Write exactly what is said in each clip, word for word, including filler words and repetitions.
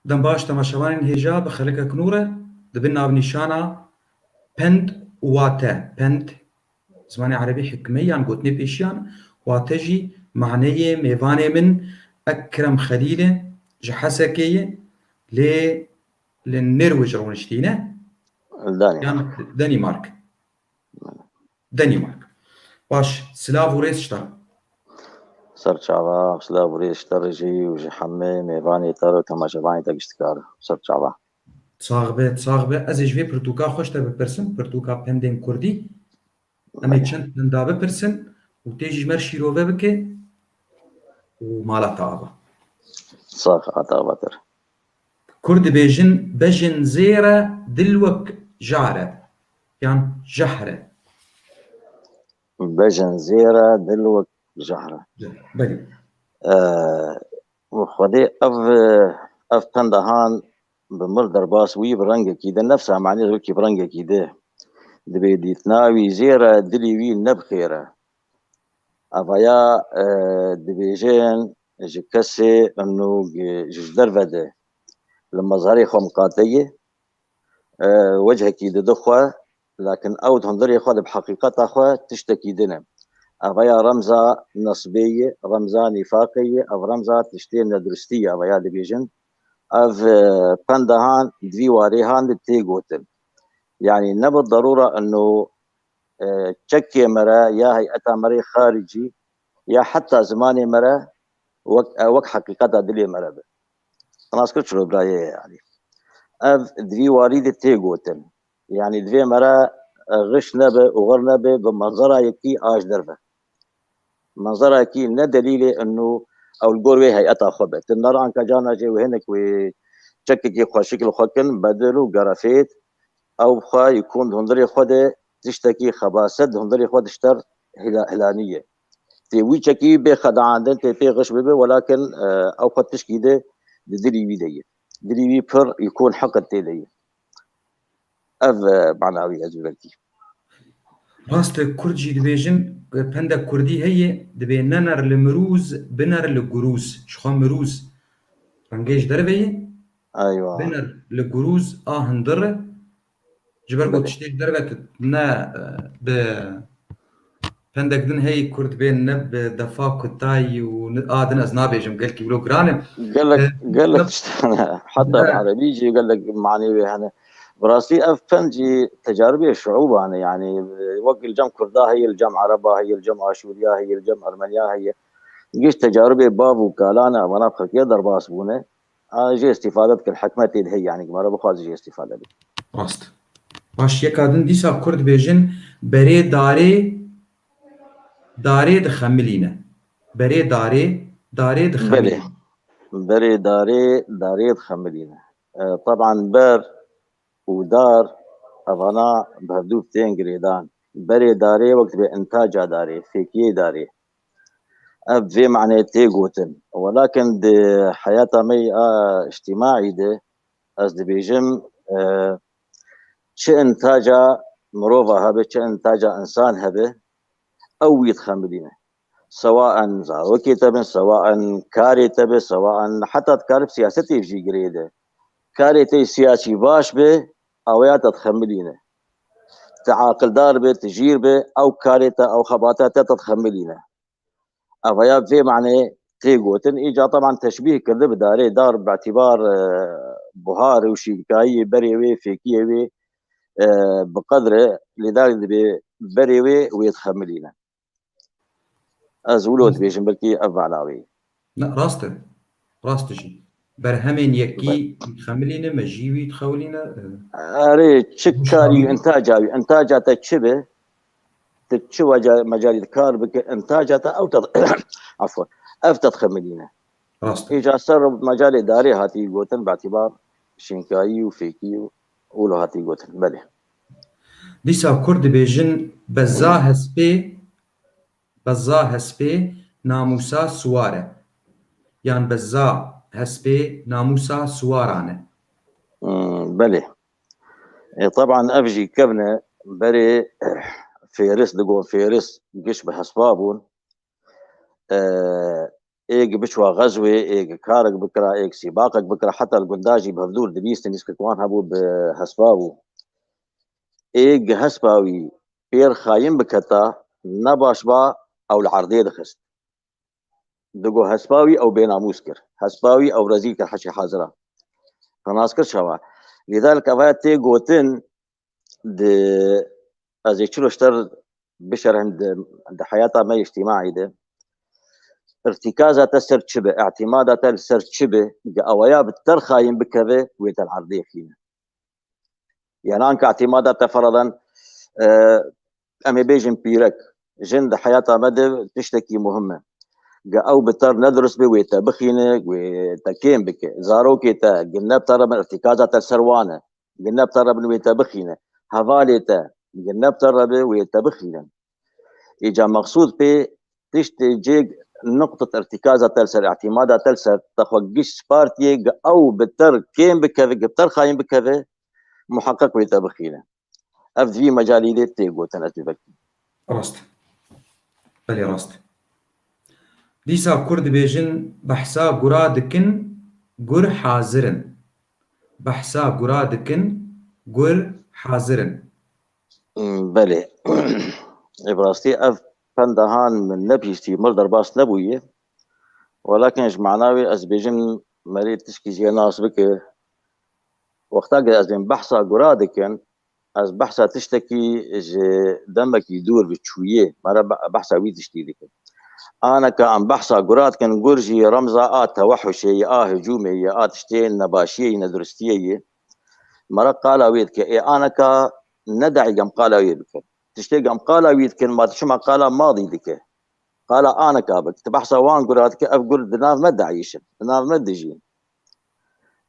Dem baş temaşevanên hêja, bi xelikek nû re di bin navnîşana pend û wate, pend, zimanê erebî hikme yan gotinê pêşiyan, wate jî maneyê mêvanê min Ekrem Xelîl e, ji Hesekê ye, lê li Nêrwêj rûniştîne. Danî. Yan Denîmark. Denîmark. Baş, silav û rêz ji te re. Ser çava, silav û rêz ji te re jî û ji hemê mêvanê te re û temaşevanê te giştî kar. Ser çava. Sax be, sax be. Ez ê ji vê pirtûka xwe ji te bipirsim, pirtûka pendên kurdî. Em ê çend penda bipirsin û tê jî ji me re şîrove bike û mala te ava. Sax, ata avatir. Kurd dibêjin, bejin zêre dil wek jare. Yan jehre. Bejin zêre dil wek jehre. Belê. Ee, Xwedê ev, ev penda han bi mir derbas wî bi rengekî de, nefsa manî wekî bi rengekî de. Dibê dîtina wî zêre, dilî wî ne bi xêr e. Evaya, e, dibêjin ji kesê û ji derve de li mezarê xwe miqate ye, e, wechekî dide xwe, lakin ew di hundirê xwe de bi heqîqeta xwe tiştekî din e. Evaya remza nesbê ye, remza nîfaqê ye, ev remza tiştê neduristî ye, evaya dibêjin. Ev, e, penda han di vî warê han de tê gotin. Yanî ne bi derûra ino, e, çekê me re ya heyeta me re xaricî ya heta zimanê me re wek, e, wek heqîqeta dilê me re be. Nas kir çilo birayê ye yanî. Ev di vî warî de tê gotin. Yanî divê me re, e, xiş nebe, oxir nebe, bi manzerayekî a ji derve. Manzerayekî ne delîlê ino ew li gor wê heyeta xwe be. Ti ner anka cana jê wê hinek wê çekekî xweşik li xwe kin, bedil û gerefêt, ew bi xwe yekûn di hundirê xwe de tiştekî xebaset di hundirê xwe de ji ter hila-, hilanî ye. Tê wî çekî bê xedaandin, tê pê xiş bibe, welakin, e, ew xwe tişkî de di dilî wî de ye. Dilî wî pir yekûn heqet tê de ye. Ev, e, mana wî ez belkî. Rast e, Kurd jî dibêjin, e, pendek Kurdî heye, dibê nener li mirûz, biner li gurûz. Ji xwe mirûz rengê ji derve ye. Eywa. Biner li gurûz a hundir e. Ji ber ku Belê. tiştê ji derve tu ne, e, bi Pendek din heyî Kurd bên ne bi defa kutayî û ni-, a din ez nabêjim, gelkî wilo giran e. Gelek, Eh, gelek ne- tişt hene. Heta bi Eh. erebî jî gelek manî wê hene. Bi rastî ev pend jî tecaribê şuûban e, yanî, wek li cem Kurda heye, li cem Ereba heye, li cem Aşûriya heye, li cem Ermeniya heye. Giş tecaribê bav û kalan e, evana bi xelkê derbas bûne. A, jê îstîfade bikir, hikmetê de heye, yanî, ku meriv bixwaze jê îstîfade bike. Rast. Baş, yeka din dîsa Kurd dibêjin, berê darê, darê dixemilîne. Berê darê, darê dixemilîne. Belê. Berê darê, darê dixemilîne. E, teban ber û dar, evana bi hevdû tên girêdan. Berê darê wek dibê intaca darê, fêkiyê darê. Ev vê manê tê gotin. Welakin di heyata me yê a îctîmaî de ez dibêjim, e, çi intaca mirova hebe, çi intaca insan hebe, ew wî dixemilîne. Sewaen zarokê te bin, sewaen karê te be, sewaen heta dikarib siyasetê jî girê de. Karê te siyasî baş be, ew ya te dixemilîne. Te aqildar be, te jîr be, ew karê te, ew xebata te, te dixemilîne. Evaya vê manê tê gotin. Îca teban teşbîh kirdi bi darê. Dar bi îtîbar, e, buhar û şînkayiyê berê wê, fêkiyê wê, e, bi qedr e, lê dar dibê berê wê, wê dixemilîne. Ez wilo dibêjim, belkî ev mana wê ye. Ne, rast e. Rast e jî. Berhemên yekî Be- dixemilîne, me jî wî dixewilîne, e, Erê, çi karî û intaca wî, intaca te çi be, tu çi weca-, mecalî kar bike, intaca te ew te, afwan, ev te dixemilîne. Rast e. Îca ser mecalê darê hatî gotin, bi îtîbar şînkayî û fêkî û wilo hatî gotin. Belê. Dîsa Kurd dibêjin, beza hespê, beza hespê namûsa siwar e. Yan beza hespê namûsa siwaran e. Hmm, belê. E, teban ev jî kevne berê, eh, fêris digo, fêris giş bi hespa bûn. E, êg biçwa xezwê, êg karek bikira, êg sîbaqek bikira, heta li gunda jî bi hevdûr dibîstin, nîskek wan hebû bi hespa bû. Êg hespa wî pêr xayîn biketa, ne baş ba, ew li erdê dixist. Digo hespa wî ew bênamûs kir. Hespa wî ew rezîl kir heşê hazira. Xenas kir çawa? Lîdalik evaya tê gotin, di, ez ê çilo ji te bişerhim di, di heyata me îctîmaî de. Îrtîkaza te ser çi be, îtîmada te li ser çi be, ge awaya bi ter xayîn bikeve, wê te li erdê xîne. Yani anka îtîmada te feradan, e, em ê bêjin pîrek, jin di heyata me de tiştekî muhim e. Ge ew bi ter ne dirust be, wê te bixîne, wê te kêm bike. Zarokê te gine bi te re bin, îrtîkaza te li ser wan e. Gine bi te re bin, wê te bixîne. Hevalê te gine bi te re be, wê te bixînin. Îca mexsûd pê tiştê cêg nuqtet îrtîkaza te li ser, îtîmada te li ser, te xwe giş spartiyê, ge ew bi ter kêm bikeve, ge bi ter xayîn bikeve, muheqeq wê te bixîne. Ev di vî mecalî de tê gotin, ez dibekî. Rast. Belê rast. Dîsa kur dibêjin, behsa gura dikin, gur hazir in. Behsa gura dikin, gur hazir in. Hmm, belê. Ê, bi rastî ev penda han min nebihîstî, mir derbas nebûye. Welakin ji mana wê ez bêjim, merê tişkî jê nas bike. Wexta ku ez ên behsa gura dikin, ez behsa tiştekî ji demekî dûr bi çûyê, mere be-, behsa wî tiştî dikin. Aneka em behsa gura dikin, gur jî remza a tewehuşê ye, a hicûmê ye, a tiştê nebaşiyê ye, neduristiyê ye. Mere qala wê dike. Ê aneka ne daî gem qala wê bikin. Tiştê gem qala wî dikin, ma tu çima qala madî dike? Qala aneka bik. Tu behsa wan gura dike, ev gur di nav me dieyşin, di nav me dijîn.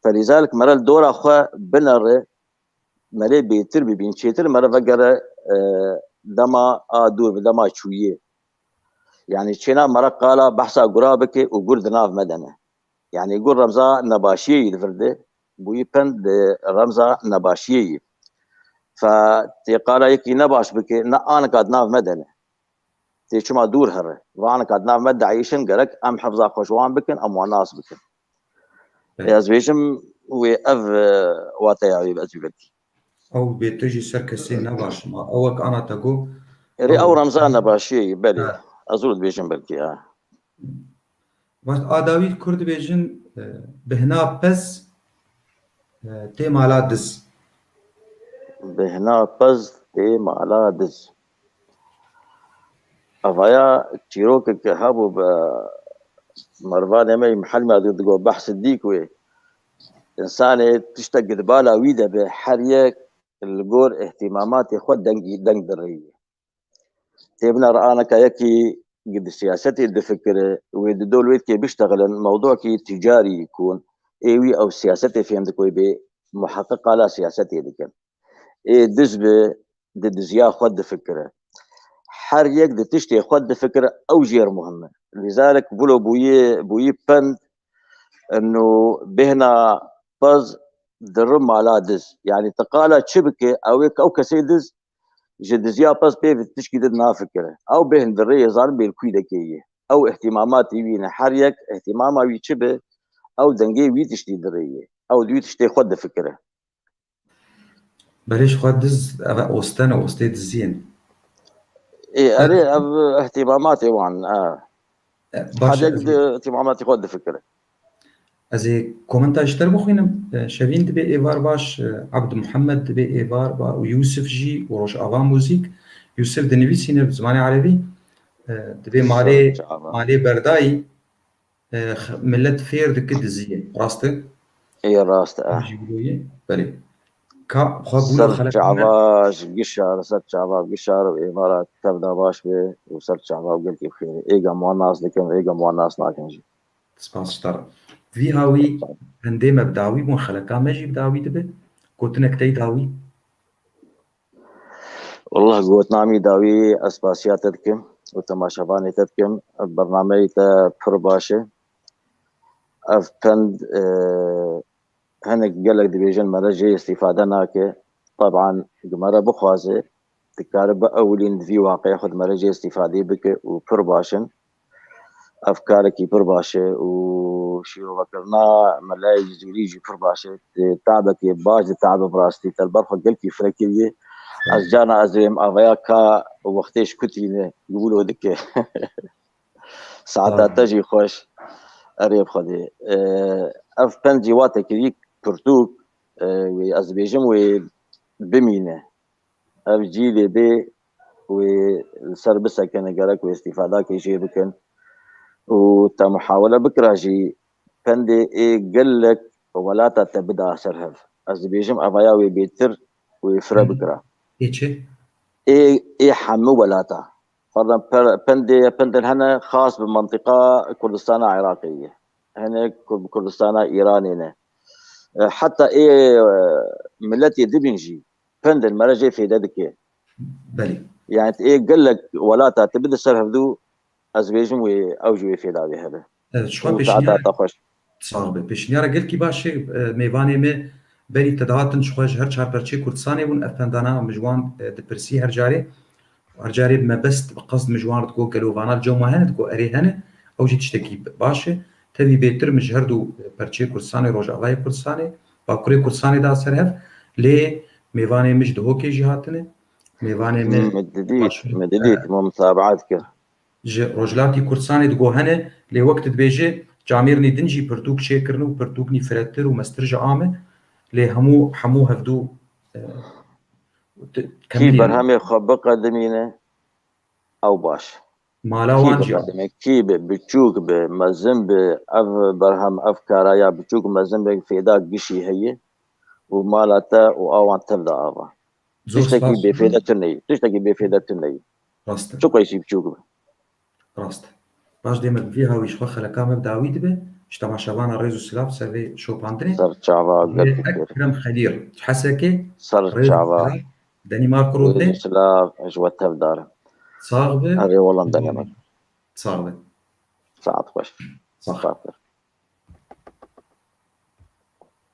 Felîzalik mere li dora xwe binere, merê bêtir bibîn, çêtir mere vegere, e, dema a dûr bi dema çûyê. Yani çêna mere qala behsa gura bike û gur di nav me de ne. Yani gur remza nebaşiyê yî li vir de, bûyî pend di remza nebaşiyê yî. Fe tê qala yekî nebaş bike, ne aneka di nav me de ne. Tê çima dûr here. Va aneka di nav me dieyşin, gerek em hefza xwe ji wan bikin, em wan nas bikin. Ê, ez bêjim wê ev, e, wateya wê bi ez wî vekî. Ew bê tu jî ser kesê nebaş ma. Ew wek ana te got. Erê, ew remza nebaşiyê ye, belê. Ha. Ez zû dibêjim belkî, ha. Baş, a dawî kur dibêjin, e, bihna pez, e, tê mala diz. Bihna pez tê mala diz. Evaya çîrokek hebû bi mervanê me yî mihelmê digot, behs dîk wê. Însanê tiştek di bala wî de be, her yek li gor îhtîmamatê xwe dengî, deng dirêye. Tê binere aneka yekî di siyasetê difikire, wê di dol wê dikê biştexilin, mewdûkî ticarî kun, ê wî ew siyasetê fêm dike wê bê muheqqiq qala siyasetê dikin. Ê diz bi, di diziya xwe difikire. Her yek di tiştê xwe difikire, ew jêr muhim e. Lîzalik vilo bûyî, bûyî pend, eno bêhna pez dirim mala diz. Yani ti qala çi bike, ew ê ew kesê diz ji diziya pez pê tişkî din nafikire. Ew bêhn di rêyê zanin bêlkûyî dekê ye. Ew îhtîmamatî wî ne. Her yek îhtîmama wî çi be, ew dengê wî tiştî di rê ye. Ew di wî tiştê xwe difikire. Berê ji xwe diz, ev e ostene, ostê diziyên. Ê, erê, ev îhtîmamatê wan, e. E, baş e, Her yek ez di îhtîmamatê xwe difikire. Ez ê komenta ji te re bixwînim. E, Şevîn dibê êvar baş, e, Abd Muhammed dibê êvar ba û Yûsif jî û Rojava Muzîk. Yûsif dinivîsîne bi zimanê erebî. E, dibê malê, Ser çava. malê berdayî, e, x-, millet fêr dike diziyê. Rast e? Ê, rast e. Jî wilo ye. Belê. Ka xwe bûna Ser xelek çava ji gişar, ser çava gişar û êvara tev da baş be û ser çava û gelkî bi xêrê. Êgem wan nas dikin, êgem wan nas nakin jî. Spas ji te re. Vî hawî hindê me bi dawî bûn, xeleka me jî bi dawî dibe. Gotinek tey dawî? Wallah, gotina min dawî ez spasiya te dikim û temaşevanê te dikim. Bernameyê te pir baş e. Ev pend, e, hinek gelek dibêjin, me re jê îstîfade nake. Teban, gi me re bixwaze, dikare biewilîn di vî waqiya xwe di me re jê îstîfadê bike û pir baş in. Ev karekî pir baş e û şîrovekirina Melayê Cizîrî jî pir baş e. Tabekê baş di tabe bi rastî te li ber xwe gelkî fire kiriye. Ez carna ez ê avaya ka wextê ji kutî ne gulo dike. Saeta te jî xweş. Erê bi Xwedê. Ev pend jî wate kirî pirtûk, wê ez dibêjim wê bimîne. Ev cîlê bê wê li ser bisekine, gerek wê îstîfadakê jê bikin û te muhawele bikira jî pendê ê gelek welata te bida ser hev. Ez dibêjim evaya wê bêtir wê fire bikira. Ê çi? Ê, ê hemû welata. Ferdan pe-, pendê ye, pendên hene xas bi mentiqa Kurdistana Iraqê ye. Hene Kur-, bi Kurdistana Îranê ne. E, heta ê, e, miletê dibin jî pendên me re jê fêde dike. Belê. Yani ê gelek welata tu bide ser hevdû, ez bêjim wê ew jî wê fêda wê hebe. Evet, ji xwe pêşniyar. Saeta te xweş. Sax be. Pêşniyara gelkî baş e, e, mêvanê me berî te dihatin ji xwe ji her çar perçê Kurdistanê bûn. Ev pendana min ji wan, e, dipirsî her carê. Her carê bi mebest, bi qesd min ji wan re digot gelo vana li cem we hene, digot erê hene. Ew jî tiştekî baş e. Tevî bêtir min ji her du perçê Kurdistanê, Rojavayê Kurdistanê, Bakurê Kurdistanê da ser hev. Lê mêvanê min ji Dihokê jî hatine. Mêvanê min Me didît, me didît, me mutabaat kir. Ji Rojhilatî Kurdistanê digo hene, lê wek tu dibêje, camêrnî din jî pirtûk çêkirin û pirtûknî firetir û mestir ji a me, lê hemû, hemû hevdû, e, kî berhemê xwe biqedimîne, ew baş. Mala wan jî biqedime, kî bi, biçûk bi, mezin bi, ev berhem, ev karaya biçûk mezin bi, fêda gişî heye û mala te û awan tev de ava. Tiştekî bêfêde tune ye. Tiştekî bêfêde tune ye. Rast e. Çi qeysî biçûk be. Rast e. Baş dê me bi vî hawî ji xwe xeleka me bi dawî dibe. Ji temaşevana rêz û silav ser vê şopandinê. Ser çava gelkî Ekrem Xelîl. Hesekê. Ser çava. Denîmark û Rûdê. Rêz û silav ji we tevdar. Sax be. Erê, Hollanda ne. Sax be. Saet xweş. Sax. Sax be.